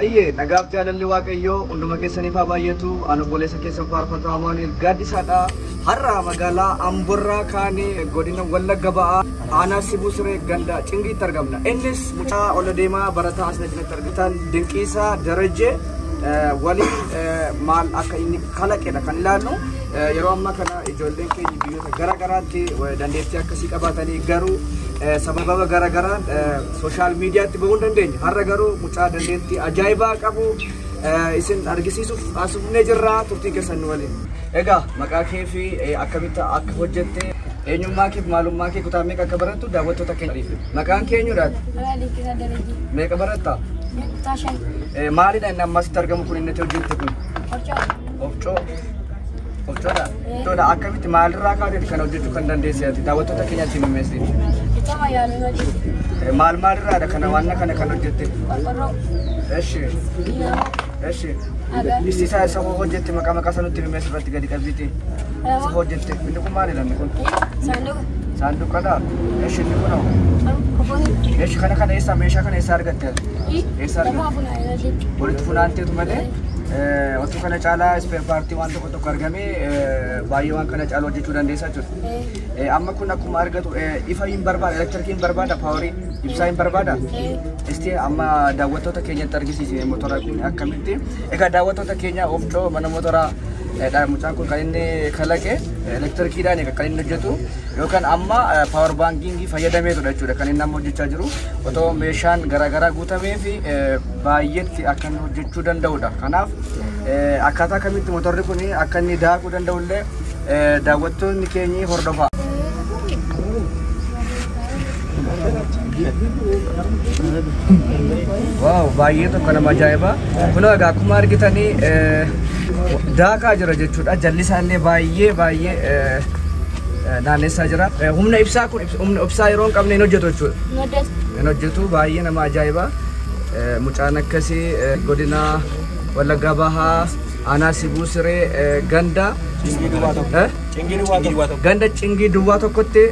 Ayyee nagaaf jaalalli Waaqayyoo hunduma keessaniif haa baay'atu. Ani obboleessa keessan faarfataa Amaanu'el Gaaddisaadha. Har'a magaalaa Amborraa kaanee godina Wallagga Ba'aa aanaa Sibuu Siree ganda Cingiitti argamna. Innis mucaa ol deemaa barataa asina cinatti argitan Dinqiisaa Darajjee waliin maal akka inni kalaqedha kan ilaallu. Yeroo ammaa kana ijoolleen keenya biyyoota gara garaatti dandeettii akkasii qabaatanii garuu sababa gara garaan sooshaal miidiyaatti bahuu hin dandeenye. Har'a garuu mucaa dandeettii ajaa'ibaa qabu isin argisiisuuf asufnee jirra. Turtiin keessan nu waliin. Egaa maqaa kee fi akkamitti akka hojjette eenyummaa kee fi maalummaa kee kutaa meeqa akka barattu daawwattoota keenya. Maqaan kee eenyudha? Dinqiisaa Darajjee. Meeqa baratta? Kutaa 5. Maalidha inni ammasitti argamu kun inni hojjette kun? Horcoo. Ofcoo. Ofcoodha? Ofcoodha. Akkamitti maalirraa kaateeti kan hojjechuu kan dandeesse ati? Daawwattoota keenyatti himi. Itama yaaluu malee. Maal maalirraadha kana waan kana kan hojjette? Qorqorroo. Eshi. Diinama. Eshi. Agaa. Isa isa hojjette maqaa maqaa isaa nutti himi asirratti gadi qabiiti. Isa hojjette. Inni kun maalidha inni kun? Saanduqa. Saanduqadha. Eshi inni kun hoo? Kofoon. Eshi kana kana eessaa meeshaa kana eessaa argatte ati? Eessaa Lafa argatte? funaanee. Walitti funaanteetu malee otoo kana caalaa ispeer paartii waan tokko tokko argamee baay'ee waan kana caalaa hojjechuu dandeessaa jechuudha. Amma kun akkuma argatu ifa hin barbaada, elektirikii hin barbaada, paawarii ibsaa hin barbaada. Isti amma daawwattoota keenyatti argisiise motora kun akkamitti. Egaa daawwattoota keenya oofcoo mana motoraa mucaan kun kan inni kalaqe elektirikiidhaan kan inni hojjetu yookaan amma paawar baankingii fayyadameetudha jechuudha kan inni amma hojjechaa jiru. Otoo meeshaan garaagaraa guutamee fi baay'eetti akka inni hojjechuu danda'udha. Kanaaf akkaataa kamitti motorri kun akka inni daakuu danda'ullee daawwattoonni keenyi hordofaa. Waaw baay'ee tokko nama ajaa'iba. Kunoo egaa akkuma argitanii daakaa jira jechuudha. Jalli isaallee baay'ee baay'ee naannessaa jira. Humna ibsaa kun humna ibsaa yeroo hin qabne hin hojjetu jechuudha. Hin hojjetu baay'ee nama ajaa'iba. Mucaan akkasii godina Wallagga Bahaa aanaa Sibuu Siree ganda ganda Cingii Duwwaa tokkotti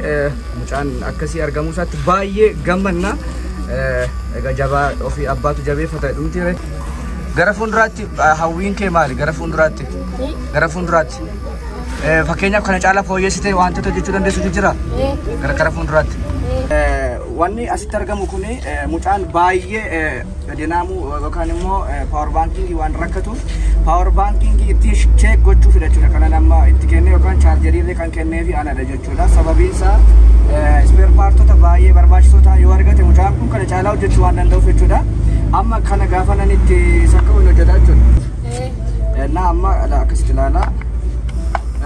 mucaan akkasii argamuu isaatti baay'ee gammanna. Egaa jabaa ofii abbaatu jabeeffata dhumti. Gara fuulduraatti hawwiin kee maali? Gara fuulduraatti. Gara fuulduraatti. Fakkeenyaaf kana caalaa fooyyessitee wantoota hojjechuu dandeessu jira? Gara fuulduraatti. Wanni asitti argamu kun mucaan baay'ee dinaamuu yookaan immoo paawar baankingii waan rakkatuuf paawar baankingii ittiin cheek gochuufidha jechuudha. Kana nama itti kennee yookaan chaarjerii illee kan kenneefi anadha jechuudha. Sababiin isaa ispeer paartota baay'ee barbaachisoo ta'an yoo argate mucaan kun kana caalaa hojjechuu waan danda'uuf jechuudha. Amma kana gaafa nan itti sakka'u hin hojjeta jechuudha. Na amma akkasitti ilaalaa.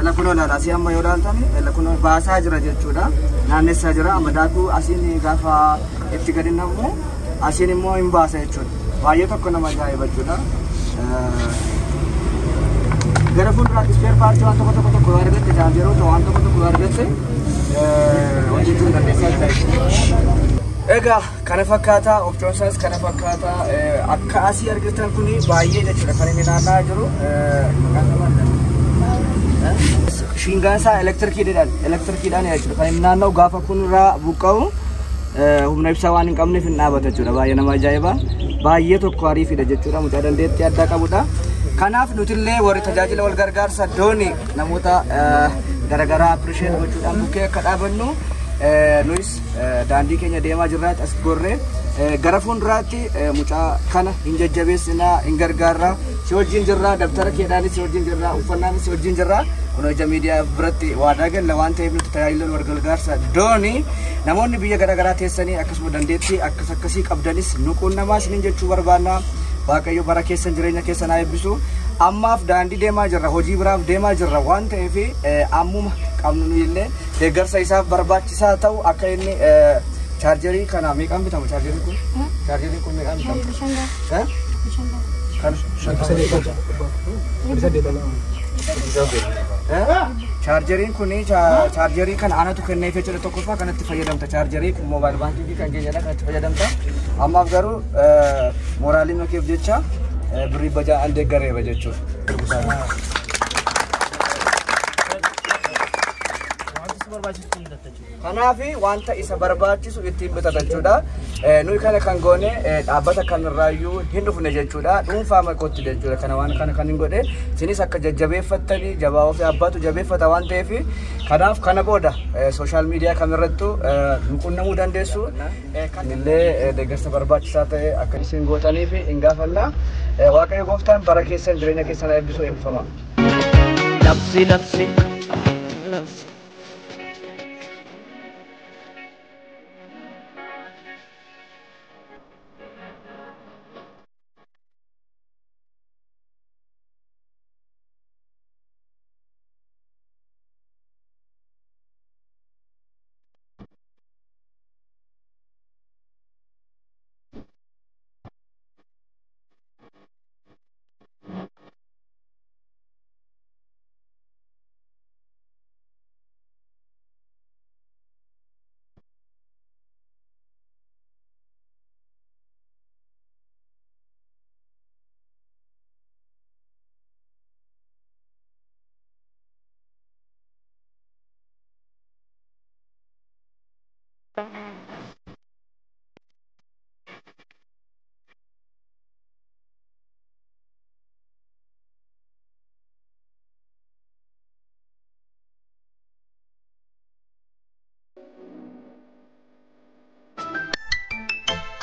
Ela kunoo ilaala asii amma yoo ilaaltan ela kunoo baasaa jira jechuudha. Naannessaa jira. Amma daakuu asiin gaafa itti gadi nammu asiin immoo hin baasa jechuudha. Baay'ee tokko nama ajaa'iba jechuudha. Gara fuulduraatti ispeer paartii waan tokko tokko tokko yoo argatte chaarjeroota waan tokko tokko yoo argatte hojjechuu hin dandeessaa jechuudha. Egaa kana fakkaataa ofcoon isaas kana fakkaataa akka asii argitan kun baay'ee jechuudha kan inni naanna'aa jiru. Maqaan isaa maal? Shingaan isaa elektirkiidhaan jechuudha kan inni naanna'u gaafa kun irraa buqqa'u humna ibsaa waan hin qabneef hin dhaabata jechuudha. Baay'ee nama ajaa'iba. Baay'ee tokko ariifidha jechuudha. Mucaa dandeettii addaa qabudha. Kanaaf nutillee warri tajaajila wal gargaarsa doonii namoota garaagaraa appreciate gochuudhaan bukkee akka dhaabannu nuyis daandii keenya deemaa jirraatti as gorree gara fuulduraatti mucaa kana hin jajjabeessinaa, hin gargaarraa, si wajjin jirraa, dabtara keedhaanis si wajjin jirraa, uffannaanis si wajjin jirraa. Kun ija miidiyaa biratti waadaa galla waan ta'eef nuti tajaajila wal gargaarsa doonii namoonni biyya garaagaraa teessanii akkasuma dandeettii akkas akkasii qabdanis nu quunnamaa isiniin jechuu barbaanna. Waaqayyo bara keessan jireenya keessan haa eebbisu. Ammaaf daandii deemaa jirra, hojii biraaf deemaa jirra waan ta'eef ammuma qabnu nu illee deeggarsa isaaf barbaachisaa ta'u akka inni chaarjerii kana meeqaan bitama chaarjerii kun? Chaarjerii kun meeqaan bitama? Kan chaarjeriin kun chaarjerii kana anatu kenneef jechuudha. Tokkoffaa kanatti fayyadamta chaarjerii kun moobaayil baankii kan keenyadha kanatti fayyadamta. Ammaaf garuu mooraalii makeef jecha birrii bajaa an deeggareera jechuudha. Kanaaf wanta isa barbaachisu ittiin bitata jechuudha. Nuyi kana kan goone dhaabbata kamirraayyuu hin dhufne jechuudha. Dhuunfaa makootti jechuudha. Kana waan kana kan hin godhe isinis akka jajjabeeffattanii jabaa ofii abbaatu jabeeffata waan ta'eef kanaaf kana booda sooshaal miidiyaa kamirrattuu nu qunnamuu dandeessu. Illee deeggarsa barbaachisaa ta'e akka isin gootaniif hin gaafanna. Waaqayyo gooftaan bara keessan jireenya keessan haa eebbisu eebbifama. Nafsi nafsi.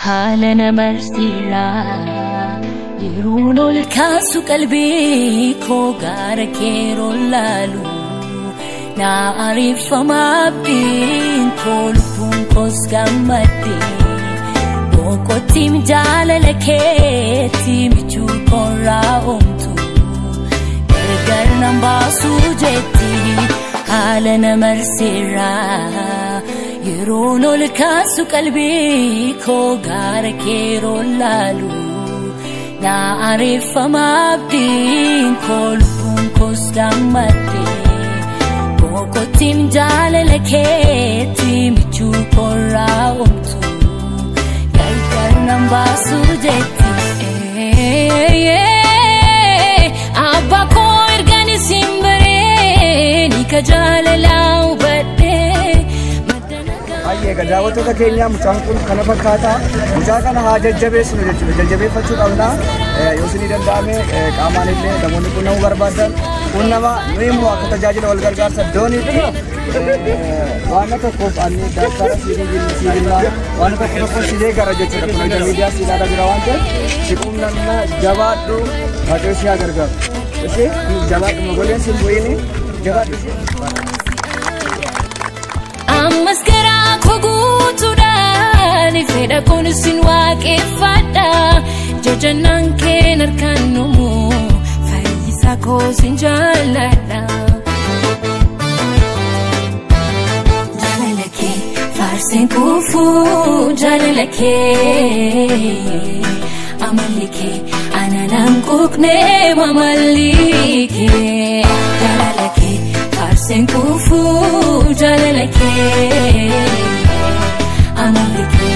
Haala namarsiiraa yeroon ol kaasu qalbii koo gaara keeroo laalu na ariifama abdiin koo lubbuun koos gammadde boqottiin jaalala keetti michuu koorraa oomtu gargar nan baasuu jetti haala namarsiiraa. Yeroon ol kaasu qalbii koo gaara keeroo laalu na ariifama abdiin koo lubbuun koos gammadde boqottiin jaalala keetti michuu koorraa oomtu gargar nan baasuu jetti. Abbaa koo ergaan isin baree ni ka jaalalaa hubadhee. Baay'ee daawwattoota keenya mucaan kun kana fakkaata. Mucaa kana haa jajjabeessinu jechuudha. Jajjabeeffachuu qabna. Yoo isinii danda'ame qaamaan illee namoonni qunnamuu barbaadan qunnama. Nuyi immoo akka tajaajila wal gargaarsa dooniitti waan tokkoof ani daktara siibinnaa waan tokko tokko si deeggara jechuudha. Kun hojii miidiyaa si ilaalaa jira waan ta'eef si qunnamna jabaadhu waaqayyo si haa gargaaru. Ishee jabaadhu mogoleen si hin bu'iini jabaadhu ishee. Ammas garaa koo guutuudhaan fedha koon isin waaqeffadha. Jajannaan keen harkaan dhumu fayyisaa koo sin jaalladha. Jaalala kee faarseen kuufuu jaalala kee amalli kee ananaan quuqnee mamalli kee jaalala kee. Faarseen kuufuu jaalala kee amalli kee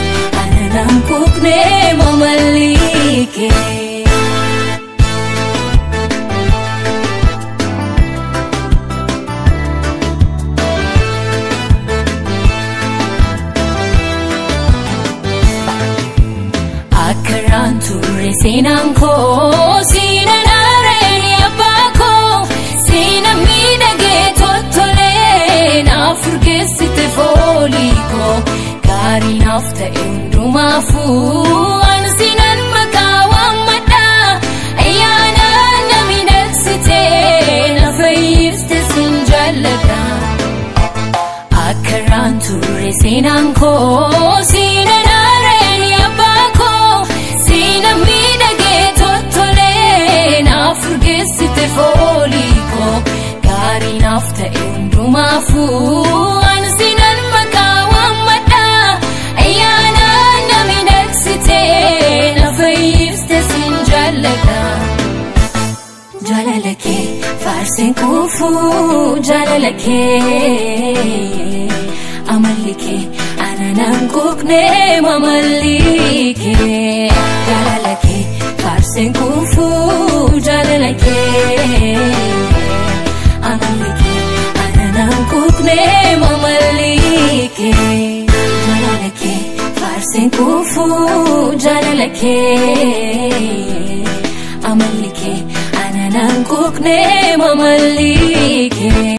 seenaan koo siinaan aareen abbaa koo siina miidhagee tottolee naaf urgeessite foolii koo gaarii naaf ta'e hundumaafuu ani siinaan maqaa waammadhaa ayyaana na miidhagsite na fayyifte sin jaalladha. Akkaraan turre seenaan koo siinaan aareen abbaa koo siina miidhagee tottolee naaf urgeessite foolii koo gaarii naaf ta'e hundumaafuu ani siinaan maqaa waammadhaa ayyaana na miidhagsite na fayyifte sin jaalladha. Jaalala kee faarseen kuufuu jaalala kee amalli kee ananaan quuqnee mamalli kee jaalala kee faarseen kuufuu jaalala kee amalli kee ananaan quuqnee mamalli kee jaalala kee faarseen kuufuu jaalala kee amalli kee ananaan quuqnee mamalli kee.